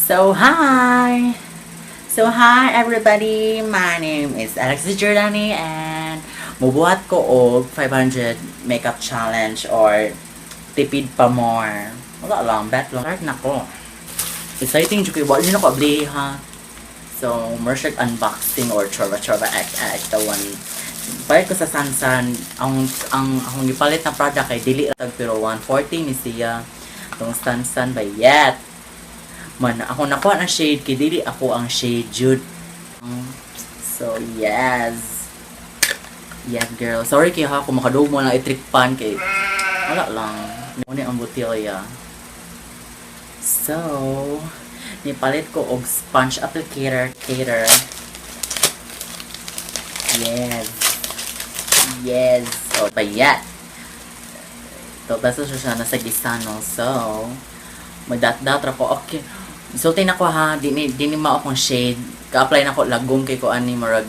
So hi! So hi everybody! My name is Alexis Giordani and mubuhat ko og 500 makeup challenge or tipid pa more. Wala lang, bet lang. Start na ko. Exciting jud kay wala na ko abli ha. So, more siya unboxing or chorba chorba ek ek the one. Palit ko sa Sansan, ang akong gipalit na product kay dili tag pero 140 ni siya. Tong Sansan by yet. Man, ako nakuha ng shade kay dili ako ang shade jud. So, yes. Yes, girl. Sorry kay ha kung makadugmo mo lang itrikpan kay wala lang. Muna ang botelya. So, nipalit ko og sponge applicator cater. Yes. Yes. Oh, bayat. To basta siya nasa gisano. So, magdat-dat ra ko. Okay. Sulti na ko ha, di ni mao akong shade. Ka-apply na ko lagong kay ko ani murag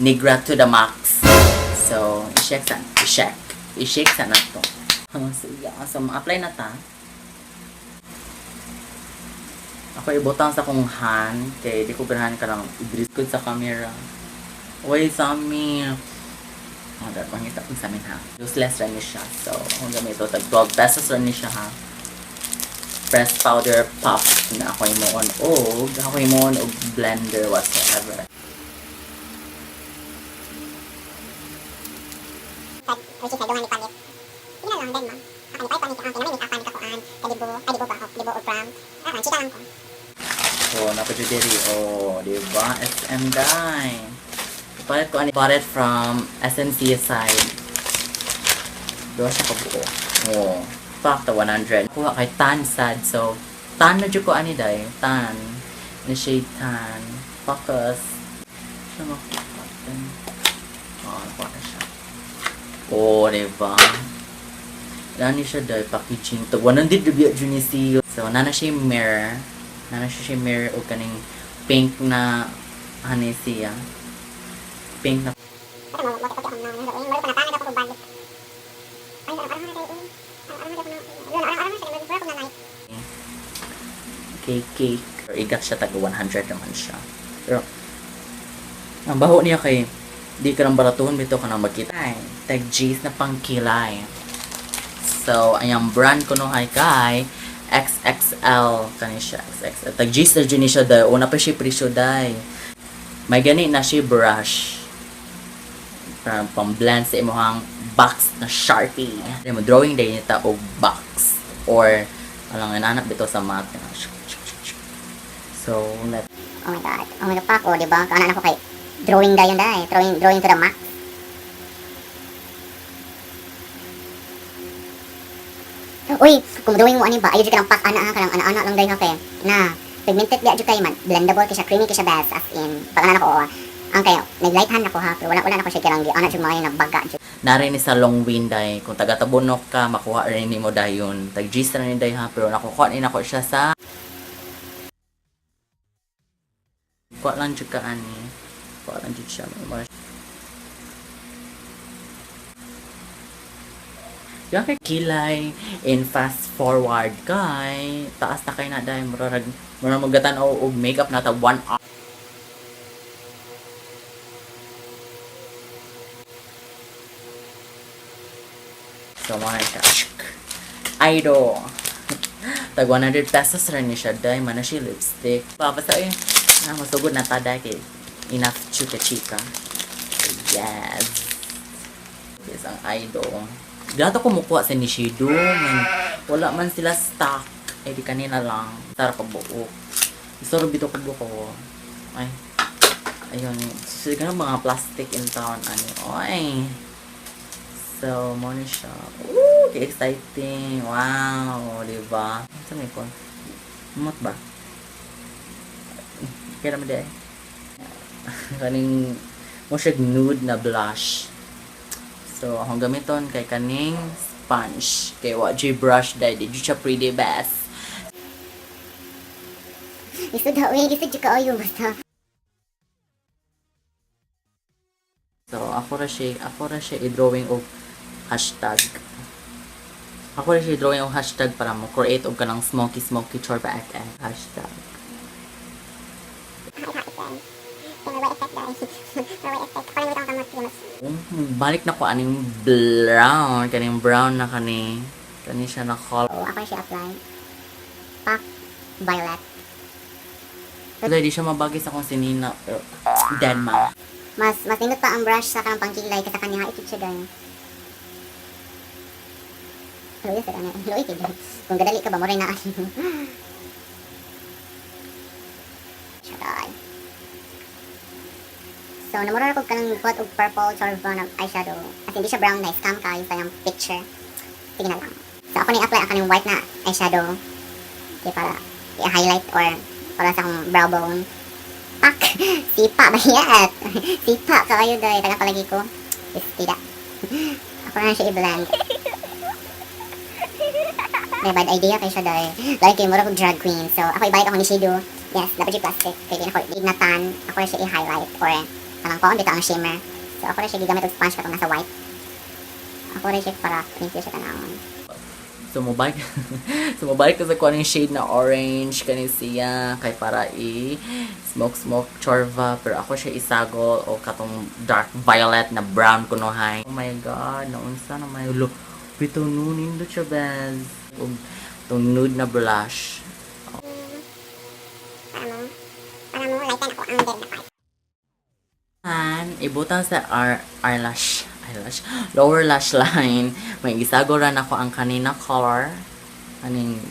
negra to the max. So, i-shake sa i-shake. I-shake sa nato. So, yeah. So, ma-apply na ta. Ako ibutang sa akong hand kay di ko ganahan ka lang i ko sa camera. Uy, Sami. Oh, dapat pangita ko sa amin ha. Useless ra ni siya. So, akong gamito tag 12 pesos ra ni siya ha. Press powder puff na ako himuon og ako himuon og blender whatsoever. Tag, which is na ni palit. Sige na lang, then ma. Ako ni palit pa ni ang kinami ni ni kakuan, kay dibo, ay dibo ba, dibo o pram. Ah, chika lang ko. So, napa diri. Oh, di ba? SM dai. Palit ko ani bought it from SNC side. Duha siya kabuo. Oh, fuck the 100. Kuha kay tan sad. So, tan na jud ko ani dai. Tan. Na shade tan. Focus. Siya makuha. Oh, nakuha na siya. Oh, di ba? Nani siya dai packaging. Tag 100 rupiah jud ni siya. So, nana siya mirror. Nana siya mirror o kaning pink na hani siya. Pink na Basta mo mo ko na na mo ko na tanag ako balik. Ay, arang arang na dai. Arang arang na arang arang na siya mo ko na night. Cake cake. Or igat siya tag 100 naman siya. Pero ang baho niya kay di ka nang baratuhon bitaw ka nang magkita. Ay, tag G's na pangkilay. So, ayang brand ko no hay kay XXL kani siya XXL. Tag G's na jud ni siya dai. Una pa siya presyo dai. May gani na siya brush. Para pang-blend sa imong box na Sharpie. Mo drawing day nita og box or alang inanap bitaw sa mat. So, let Oh my God. Oh my God, pak oh, di ba? Kaana na ko kay drawing dayon dai, drawing drawing to the max. Uy, kung drawing mo ani ba, ayo jud ka ng pak ana ha, kanang ana-ana lang day ha kay na pigmented di jud kay man, blendable kay siya, creamy kay siya best as in. Pag ana ko oh, ang kayo, nag-light hand ako ha, pero wala wala na ko siya kirang ana jud maayo na baga jud. Nari ni sa long winday kung taga Tabunok ka makuha rin nimo dayon tag G's na ni day ha, pero nakukuha ni nako siya sa kuha lang jud ka ani, kuha lang jud siya. Yung kay kilay in fast forward kay taas na kay na dahil murag murag magatan-aw og makeup nata 1 hour. So, mga siya. Idol. Tag 100 pesos rin ni siya. Dahil man na siya lipstick. Pa, basta eh. Ah, masugod na ta dahil kay enough chika chika. Yes. Yes, ang idol. Gato kumukuha sa Nishido. Man, wala man sila stock. Eh, di kanina lang. Tara ka buo. Gusto bito ko buko. Ay. Ayun. Siguro mga plastic in town. Ano. Ay. So, mo ni siya. Ooh, exciting. Wow, di ba? Sa may ko? Umot ba? Kaya naman di ay. Kaning mo siya nude na blush. So, akong gamiton kay kaning sponge. Kay wa G brush dahil di siya pretty best. Lisod ha, uy, lisod jud kaayo basta. So, ako ra siya i-drawing og hashtag. Ako ra siya i-drawing og hashtag para mo create og kanang smoky smoky chorba ek ek hashtag. Day. Kay may effect, day. May effect. Ako lang gitong kamot kay mas Balik na ko aning brown, kaning brown na kani. Kani siya na color. Oh, ako na siya apply. Pak violet. Wala, di siya mabagay sa akong sinina. Pero, dead ma. Mas nindot pa ang brush sa kanang pangkilay kaysa kaniya ito siya, day. Luoy sa kanya. Luoy kay day. Kung gadali ka ba mo na ani. Siya, day. So, namura ko kanang buhat og purple chorva na eyeshadow. As in, di siya brown na scam kayo sa iyang picture. Sige na lang. So, ako na i-apply ang kanang white na eyeshadow. Okay, para i-highlight or para sa akong brow bone. Pak! Sipa ba yet? Sipa kayo day. Taga palagi ko. Is tida. Ako na siya i-blend. May bad idea kay siya day. Like kay mura kog drag queen. So, ako ibalik ako ni Shido. Yes, dapat yung plastic. Kay di na ko ignatan. Ako na siya i-highlight or kanang koon dito ang shimmer. So, ako na siya gigamit og sponge katong nasa white. Ako na siya para thank you sa tanawon. So, mobike. So, mobike ko sa kuha ng shade na orange. Kani siya. Kay para i smoke smoke chorva. Pero ako siya isagol o katong dark violet na brown kunohay. Oh my God. Naunsa na may ulo. Bito no, nindot siya, bez. Ug itong nude na blush. Para mo lighten ako ang dead na part. And, ibutang sa eyelash, lower lash line. May isagol ra nako ang kanina color. Kaning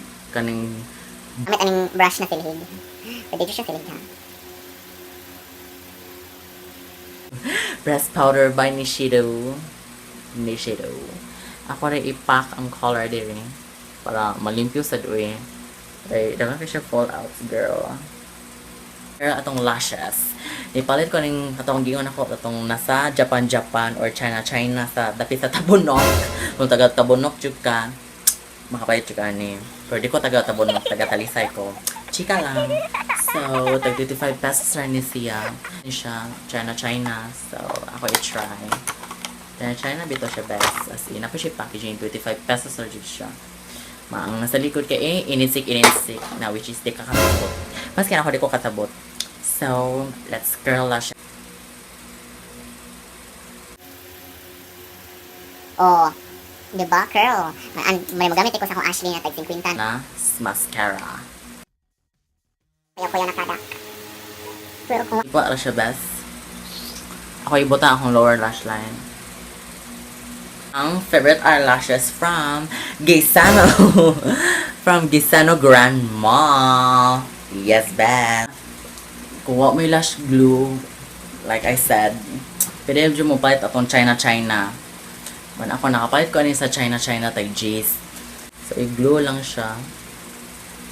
Gamit aning brush na silhig. Pwede siya silhig ha. Pressed powder by Nishido. Nishido. Ako rin i-pack ang color diri para malimpyo sa duwi. Ay, daghan kay siya fallouts, girl. Pero atong lashes. Ipalit ko ning katong giingon ako atong nasa Japan Japan or China China sa dapit sa Tabunok. Kung taga Tabunok jud ka, makapalit jud ka ani. Pero di ko taga Tabunok, taga Talisay ko. Chika lang. So, tag 25 pesos ra ni siya. Ni siya, China China. So, ako i-try. China China bito siya best. As in, ako siya packaging 25 pesos ra jud siya. Maang nasa likod kay eh, initsik initsik na which is di ka kasabot. Maski ako di ko kasabot. So, let's curl lash. Oh, di ba, curl? May magamit ko sa akong Ashley na tag 50. Na mascara. Ayaw ko yan na product. Pero kung Iba ra siya best. Ako ibutang akong lower lash line. Ang favorite eyelashes from Gaisano. From Gaisano Grandma. Yes, best. Kuha mo yung lash glue. Like I said, pwede mo palit atong China China. Man ako nakapalit ko ani sa China China tag G's. So i-glue lang siya.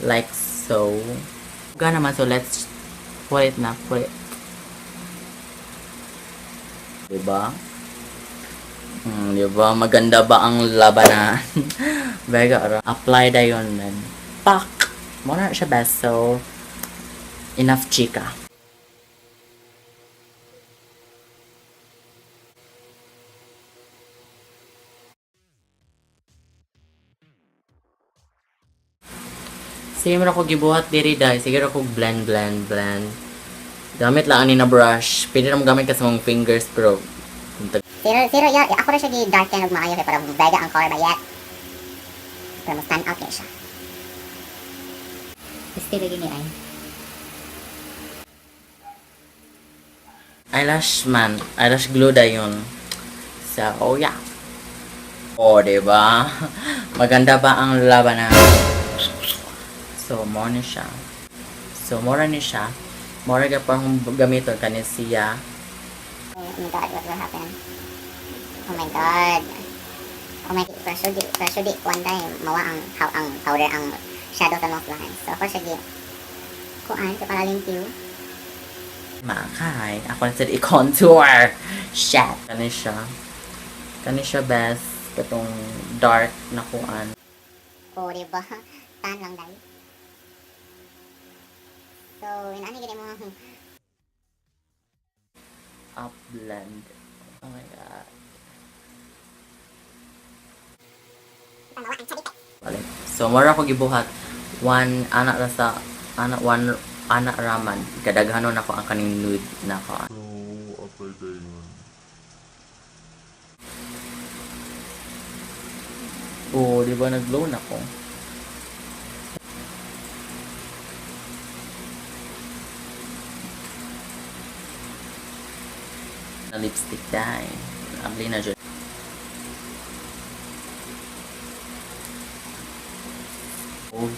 Like so. Ga naman, so let's put it na, put it. Diba? Diba? Maganda ba ang labanan? Vega, ara. Apply dayon man. Pak! Mo na siya best. So, enough chika. Same ra ko gibuhat diri dai. Sige ra ko blend blend blend. Gamit lang ani na brush. Pwede ra mo gamit ka sa mong fingers pero kung Zero, zero, yeah, ako ra siya gi-darken og maayo kay para vega ang color ba yet. Pero mo stand out kay siya. Gusto lagi ni ay. Eyelash man, eyelash glue dayon. So, oh yeah. Oh, diba? Maganda ba ang labanan? So, mo ni siya. So, mora ni siya. Mora ka pang gamiton kani siya. Oh my God, what will happen? Oh my God. Oh my, pero di, one time, mawa ang, how, ang powder, ang shadow sa nose line. So, ako siya gi, kuan, sa para limpyo. Makay. Ako na sa i-contour. Shit. Kani siya. Kani siya best. Katong dark na kuan. O, di ba? Tan lang dahil. So, inaani gini mo. Up blend. Oh my God. Balik. So, mora ko gibuhat. One, anak ra sa, anak, one, Ana raman, kadaghanon ako ang kaning nude na ko. So, apply dayon. Oh, di ba nag-glow na ko? Na lipstick dai. Abli na jud. Oh,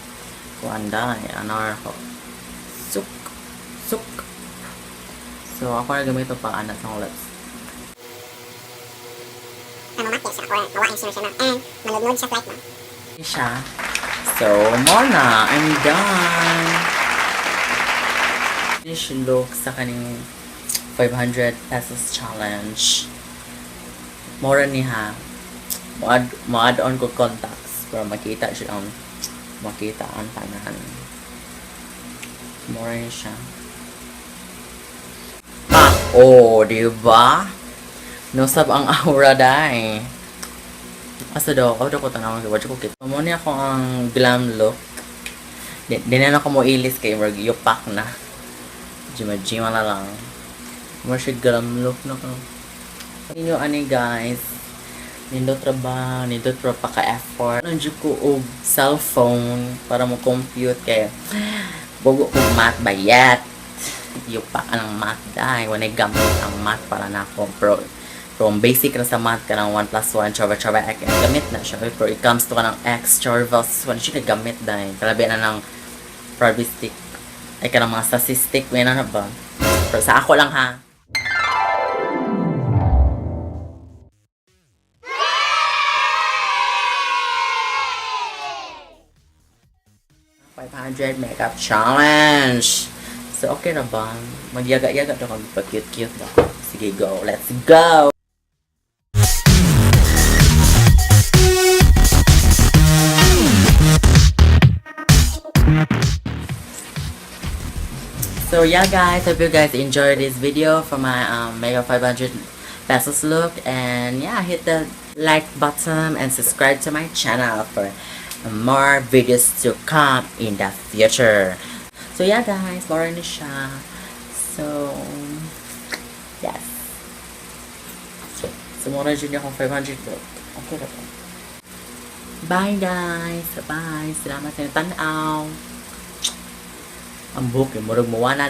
kuan dai, ano ako. Suk. Suk. So, ako na gamit pang anak sa akong lips. Mamatya siya or mawain siya siya and manudnud siya flight ba. Siya. So, mo na. I'm done. Finish look sa kaning 500 pesos challenge. Mora ni ha. Mo-add on ko contacts para makita siya ang makita ang tanan. Mora ni siya. Ah, oh, di ba? Nosab ang aura dai. Asa daw, ako daw ko tanawang kay ko kita. Mo ni ako ang glam look. Di na ako mo ilis kay murag yupak na. Jima jima na lang. Mo siya glam look na ko. Inyo ani guys. Nindot ra ba? Nindot ra pa ka effort. Nandiyo ko og cellphone para mo compute kay bugo kog math ba yet. Yupak ang math dai. Wala gamit ang math para nako. Pero from basic ra sa math kanang 1 plus 1 chova chova x gamit na siya, pero it comes to kanang x chova wala siya gamit dai, kalabi na ng probabilistic ay kanang mga statistic may na ba, pero sa ako lang ha. 500 makeup challenge. So, okay na ba? Magyaga-yaga daw kami pag cute-cute daw. Sige, go. Let's go! So yeah guys, hope you guys enjoyed this video for my Mega 500 pesos look, and yeah, hit the like button and subscribe to my channel for more videos to come in the future. So yeah guys, more na siya. So yes. So more na jud akong 500 look. Okay na ba? Bye guys. Bye. Salamat sa inyong tanaw. Ang buhok, yung murag muwa na.